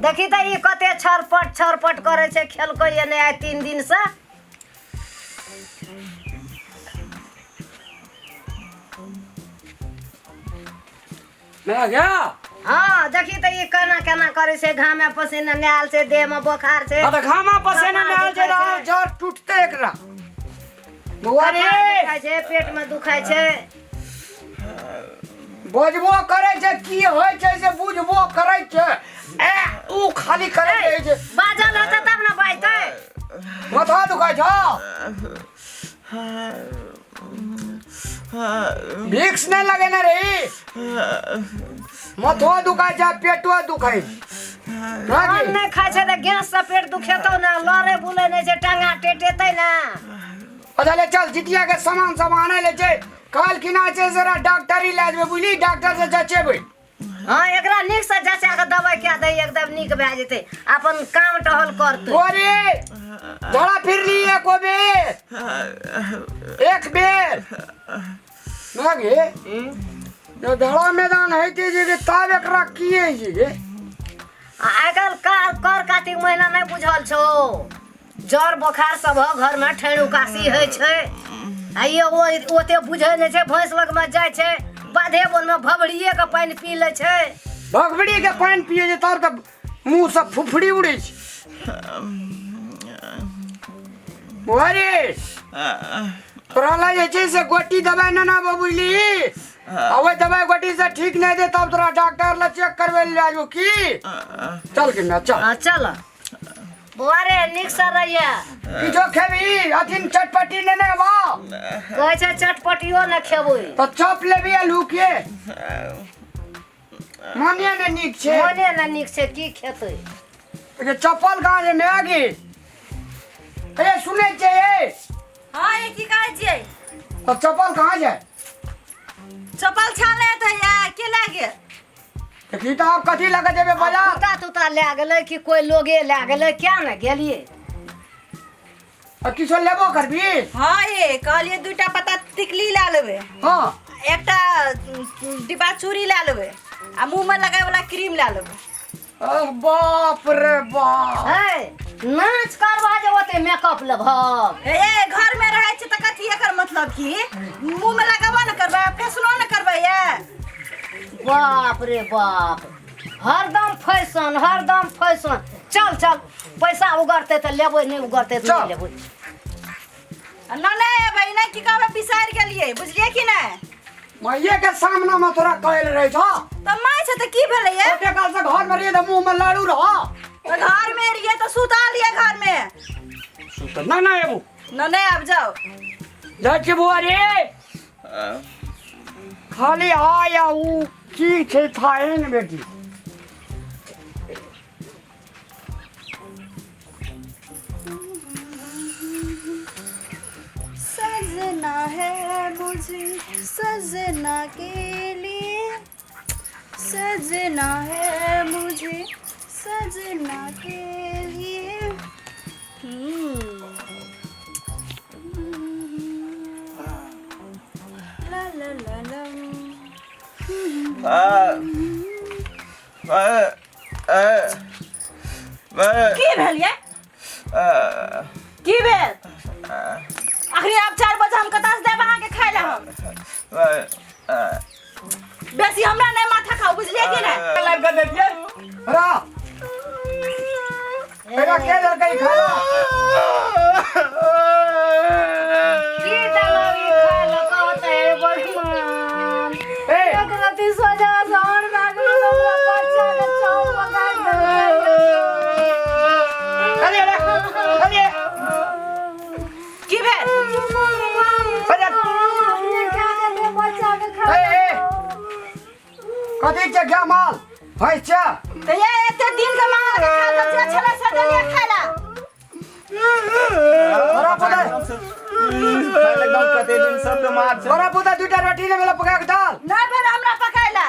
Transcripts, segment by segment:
देखी तऽ ई कते छरपट छरपट करै छै, खेलकै ये नहि आइ 3 दिन से। मैं गया। हाँ, देखी तऽ ई केना केना करै छै, घामे पसीना नहायल छै, देह में बोखार छै। हाँ, तऽ घामा पसीना कपार नहायल छै दुखाइ तऽ छै। जड़ टूटते एकरा। बौआ रे, कपार दुखाइ छै, पेट में दुखाइ छै। बजबो करै छै, की होइ छै से बुझबो करै छै। ए ऊ खाली करै रहै छै। बाजल हेतै तब ने बाजतै। माथा दुखाइ छौ? भिक्स नहि लगेने रही? माथो दुखाइ छै, पेटो दुखाइ छै। अन्न नहि खाइ छै तऽ गैस से पेट दुखेतौ ने, लड़े बुलै नहि छै, टांगा टेटेतै ने। अच्छा ले चल, जितिया के सामान सब आनै ले छै। काल खिना छै जरा डॉक्टरी लए जेबै, बुझली? डॉक्टर से जचेबै। हाँ, एकरा नीक से जचा के दवाई कए दही, एकदम नीक भए जेतै, अपन काम टहल करतै। अरे झड़ा फिरली एको बेर, एक बेर ना गे जब धड़ा मैदान हेतै जे गे, तब एकरा की होइ छै गे? आ आइ काल्हि कर कातिक महीना नहि बुझल छौ, जर बोखार सब घर में ठेर उकासी होइ छै। आ ये ओते बुझै नहि छै, भैंस लगमे जाइ छै, बाधे बोन में भभरिए के पानि पी लै छै। भगबड़ी के पानि पिए छै तब तऽ मुँह से फुफड़ी उड़ै छै। अरे तोरा लग जे छै से गोटी दवाइ नेने आबऽ, बुझली? आ ओहि दवाइ गोटी से ठीक नहि दे तब तोरा डॉक्टर लग चेक करबै लए जाबो की। चल कि ना चल। हाँ, चल बौआ रे, नीक से रहिए। किछो खेबही? अथिन चटपटी नेने आबऽ। कहै छै चटपटियो ने खेबै। तऽ चॉप लेबही आलू के? मने ने नीक छै। मने ने नीक छै, की खेतै? ए, चप्पल कहाँ छै मैगी? ए सुनै छियै ए? हाँ, ये की कहै छियै? तऽ चप्पल कहाँ छै? चप्पल छाले तऽ या के लए गेल? देखी तऽ आब कथी लऽ कऽ जेबै बाजार? कुत्ता तुत्ता लए गेलै कि कोइ लोगे लए गेलै, क्या ने गेलियै। आ किछो लेबो करबी? हाँ ये कहलियै दूटा पत्ता टिकली लए लेबै। एकटा डिब्बा चूड़ी लए लेबै आ मुँह में लगाए वाला क्रीम लए लेबै। अह, बाप रे बाप। है नाच करबा जे ओते मेकअप लेबहक। ए घर में रहै छै तऽ कथी एकर मतलब की मुँह में लगाबो ने करबै, फैशनो ने करबै ये? बाप रे बाप, हरदम फैशन, हरदम फैशन। चल चल, पैसा उगरतै तऽ लेबै, नहि उगरतै तऽ नहि चल। लेबै। आ न नहि एबै नहि की कहबै, बिसरि गेलियै, बुझलियै कि नहि? माइये के सामना में तोरा कहल रहे छौ। तऽ माय छै तऽ की भेलै ये? ओते काल से घर में रहिए तऽ मुंह में लाड़ू रह। तऽ घर में रहिए तऽ सुता लिए घर में। सुत ना ना एबू। न नहि आब जाओ। जाइ छी बुआ रे। खाली आ या ऊ की छै थाहे ने बेटी। सजना है मुझे सजना के लिए, सजना है मुझे सजना के लिए। ला ला ला ला। की भेल ये? की भेल? अखनी आब 4 बजे, हम कतऽ से देब अहाँके खाय लए? हम बेसी हमरा नहि माथा खाउ, बुझलियै कि नहि? लाइव कर देतियै रा। एकरा के देलकै खाना? की देलक ई खाय लए कहतै भगवान? ए एक रति सोझा सहन भए गेलै तऽ हमरा बच्चा के चाउर पकाए देलकै। चलिए रे, चलिए। की भेल? चलिए। ए ए, कथी छै क्या माल भैंस छै? तऽ ये एते दिन के मांगल के खा तऽ जे छलै से देलियै खाय लए। बड़ा पुता। एकदम कते दिन सब बीमार छै। बड़ा पुता, दूटा रोटी ने भेला, पका के दाल नहि भेल हमरा पकाय लए।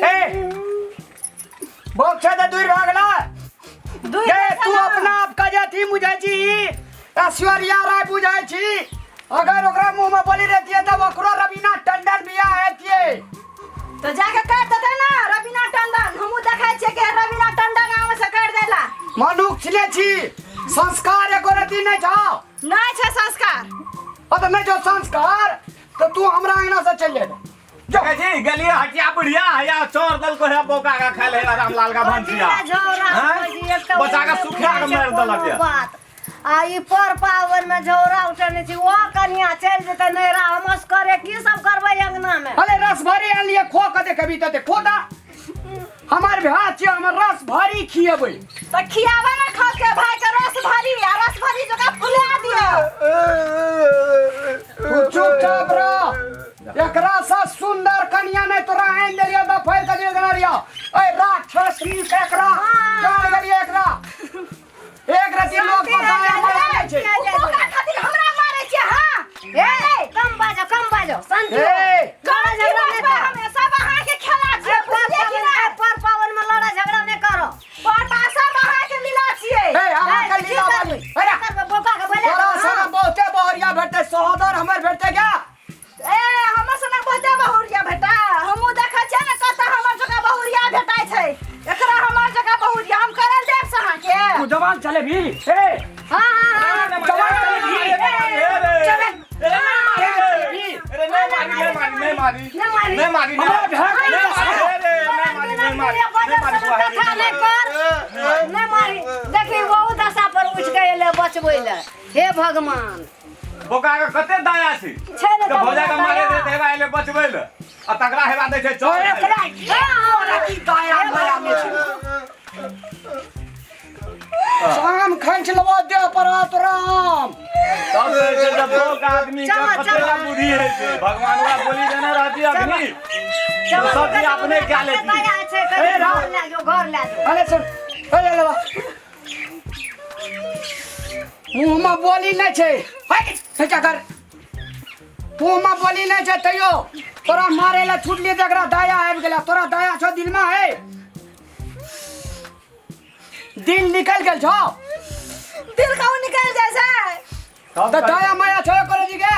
ए बाप छै तऽ दूर भऽ गेलै। दुइ गे तू अपना आप का जाती बुझै छी, ऐश्वर्या राय बुझै छी? अगर ओकरा मुंह में बोली रहती तब ओकरो रवीना टंडन बियाह हेतिए। तऽ जाके कहि देतै ने रवीना टंडन, हमहूँ देखै छियै कि रवीना टंडन। पोसले छी संस्कार एको रति नहि छौ। नहि छै संस्कार। ओ तऽ नहि छौ संस्कार तऽ तू हमरा अंगना से चलि जेबे। देखै छी गेलियै हटिया बुढ़िया हैया चोर दल को है बौका का खाय ले रामलाल का भंसिया हैं? बच्चा के सुखा के मारि देलक ये। बात आ ई पर पावन में झौरा उठने छी ओ कनिया चलि जेतै नैरा हम असगरे की सब करबै अंगना में। अरे रस भरी आनलियै खो के देखबी तऽ खो दा हमर भैया छियै हमर रस भरी खिएबै। तऽ खियाबे ने खा के भाई के रस भरी आ रस भरी जका फुला दियो। तू चुपचाप रह एकरा से सुंदर कनिया नहीं तोरा आनि देलियो तऽ फैल के दे देना रियो ए राक्षसी के एकरा जान गेलियो एकरा एक रति लोग पर दया माया नहि छै। ओकरा खातिर हमरा मारै छै। हां ए कम बाजो शांति हो। ए लड़ाई झगड़ा नहि करो। हमे सब अहाँ के खेला छियै बुझलियै कि नहि? पर पावन में लड़ाई झगड़ा नहि करो। पर सब अहाँ के लीला छियै। ए अहाँ के की लीला करबै? वाली अरे की करबै? बौका के बोले तोरा संग बहुते बहरिया भेटतै सहोदर हमर भेटतै क्या? ए हमर सनक बहुते बहुरिया भेटा हमहूँ देखै छियै ने कतऽ हमर जकाँ बहुरिया भेटाइ छै। एकरा हमर जकाँ बहुरिया हम करल देब से अहाँके। तू जवान चले भी ए हाँ हाँ हाँ जवान चले भी अरे नहीं मारी नहीं मारी नहीं मारी नहीं मारी। नहीं मारी हमरा भैया के नहीं मारी नहीं मारी नहीं मारी नहीं मारी कथा नहि कर नहि मारी। देखी वो दशा पर उठ के एलै बचबै लए। हे भगवान बोका के कते दया छै छै ने तऽ भौजा के मारे दया। दे हेबा एले बचबै लए आ तकरा हेबा दै छै चोर एकरा की दया माया नहि छै। शाम खंच लबो देह पर तोरा आम। तब कहै छै जे बोक आदमी के चलो, कते चलो। बुद्धि होइ छै। भगवान ओकरा बोली देने रहती अखनी चलो, सब चीज अपने क्या लेती। दया छै, कनि ए, राम। घर लए जो, घर लए जो। अरे सुन अरे लबा मुँह में बोली नहि छै। हे क्या कर मुँह में बोली नहि छै तैयो तोरा मारे ला छुटली तऽ एकरा दया आबि गेला। तोरा दया छौ दिल में है दिल निकल गेल छौ। दिल कहूँ निकल जाइ छै। तब तऽ दया माया छौ करे जी के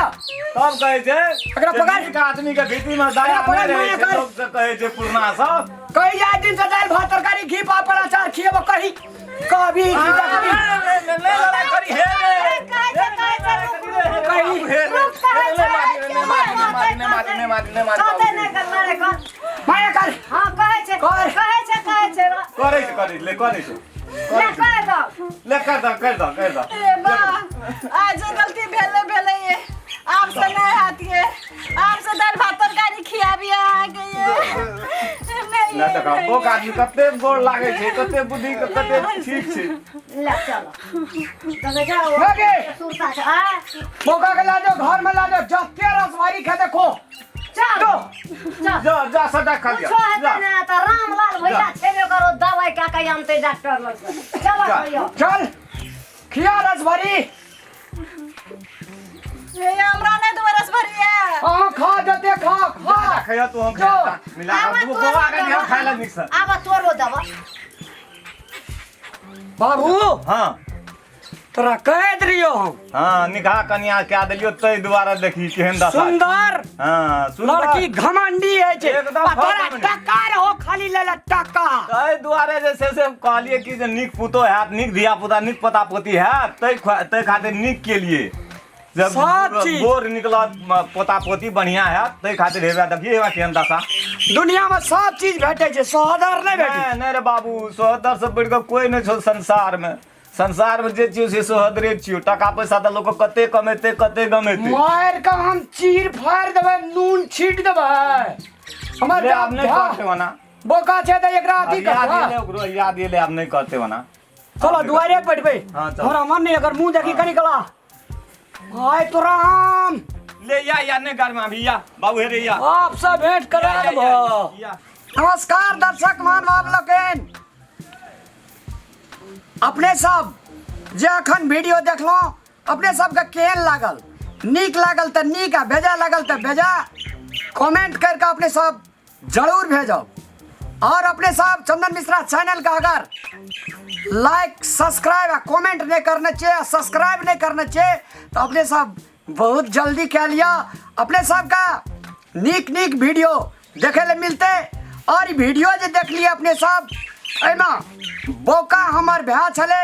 तब कहै छै एकरा जे पकड़। नीक आदमी के भीती में दया एकरा पकड़, नहि रहै माया छै कर। लोक से कहै छै पुरना सब कही जाय दिन से दालि भात तरकारी घी पापड़ अचार खिएबो कही कभी घी कभी नहीं लड़ाई करी हे रे कहै छै, कहै छै, रुक, रुक, कही रुक, कहै छै, नहीं मारी नहीं मारी नहीं मारी नहीं मारी नहीं मारी कहतै नहि कर, लड़ाइ कर। माया कर हाँ, कहै छै, कर। कहै छै, कहै छै, करै छै करै ले करै छै ले, कहि दो। ले कर दऽ कर दऽ कर दऽ। ए बा आज जे गलती भेलै भेलै ये आब से नहि हैत ये आब से दालि भात तरकारी खियाबियै अहाँके ये नहि ले देखा बोक आदमी कते गोर लागै छै कते बुद्धि के कते ठीक छै। ले, चलो। देखै छै, ओ लगे। सुरता छै, आँय? मौका के ला जाओ घर में ला जाओ जते रस भारी खेते खो। चल, जो। चल। जा जा सदा खा लिया कुछो हेतै जा ने तऽ रामलाल भैया छेबे करो दवाइ कए के आनतै डॉक्टर लग से। चलो जा। भैया। चल खिया रस भरी। ये हमरा नहि देबै रस भरिया। अहाँ खा जते खा खा। जा खैया तू हम जो। खा मिला आब के तोरो गोवा के देबऽ। खाय ला नीक से। आब तोरो देबऽ। बाबू हाँ तोरा कह दियो हम। हाँ निकाह कनिया कए देलियो तै दुआरे देखी केहन दशा। सुंदर हाँ सुंदर लड़की घमंडी है छै। एकदम आ तोरा घमंडी। टका रहो खाली ले ले टका। तै दुआरे जे छै से कहलियै कि जे नीक पुतोह हैत नीक धिया पुता नीक पोता पोती हैत तै खातिर नीक केलियै। जब सब चीज। गोर निकलत पोता पोती बढ़िया हैत तै खातिर हेबे देखिए हेबे केहन दशा। दुनिया में सब चीज भेटै छै सहोदर नहि भेटै। नहि नहि रे बाबू सहोदर से बढ़ि कऽ कोइ नहि छौ संसार में। संसार में जे छियौ से सोहदरे छियौ। टका पैसा तऽ लोक कते कमेतै कते गमेतै। मारि कऽ हम चीर फाड़ि देबै नून छीट देबै। हमर ले आब नहि भा- कहतै ओना। बोका छै तऽ एकरा अथी आब याद कर। एलै ओकरो याद एलै आब नहि कहतै ओना। चलो दुआरे बैठबै। हाँ, चल। हमरा मन नहि एकर मुँह देखी कनी कला। आय तोरा हम। ले या या नहीं गाड़ी में अभी या बाबू हे रे या। आपसे भेंट करा या, या, देबो। या, या। नमस्कार दर्शक महानुभाव लोकनि अपने सब जे अखन वीडियो देखलहुँ अपने सबके केहन लागल? नीक लागल तऽ नीक आ बेजा लागल तऽ बेजा कमेंट करके अपने सब जरूर भेजब। और अपने सब चंदन मिश्रा चैनल का अगर लाइक सब्सक्राइब आ कमेंट नहीं करने चाहिए सब्सक्राइब नहीं करने चाहिए तो अपने सब बहुत जल्दी कह लिया। अपने सब का नीक नीक वीडियो देखे ले मिलते। और वीडियो जे देख लिए अपने सब एहिमे बौका हमर भैया छलै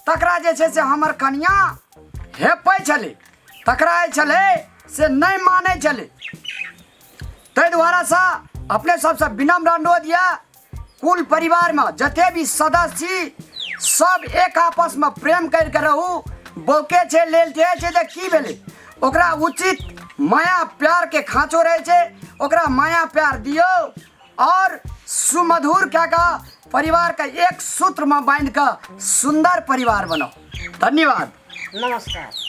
तकरा जे छै से हमर कनिया हेपै छलै, तकरा जे छलै से नहि मानै छलै। ताहि दुआरेसँ अपने सबसँ विनम्र अनुरोध यऽ, कुल परिवारमे जते भी सदस्य छी सब एक आपसमे प्रेम करिके रहू। बौके छै, लेल छै तऽ की भेलै, ओकरा उचित माया प्यारके खाँचो रहै छै, ओकरा माया प्यार दियौ और सुमधुर कए कऽ परिवारके एक सूत्रमे बान्हि कऽ सुन्दर परिवार बनाउ। धन्यवाद। नमस्कार।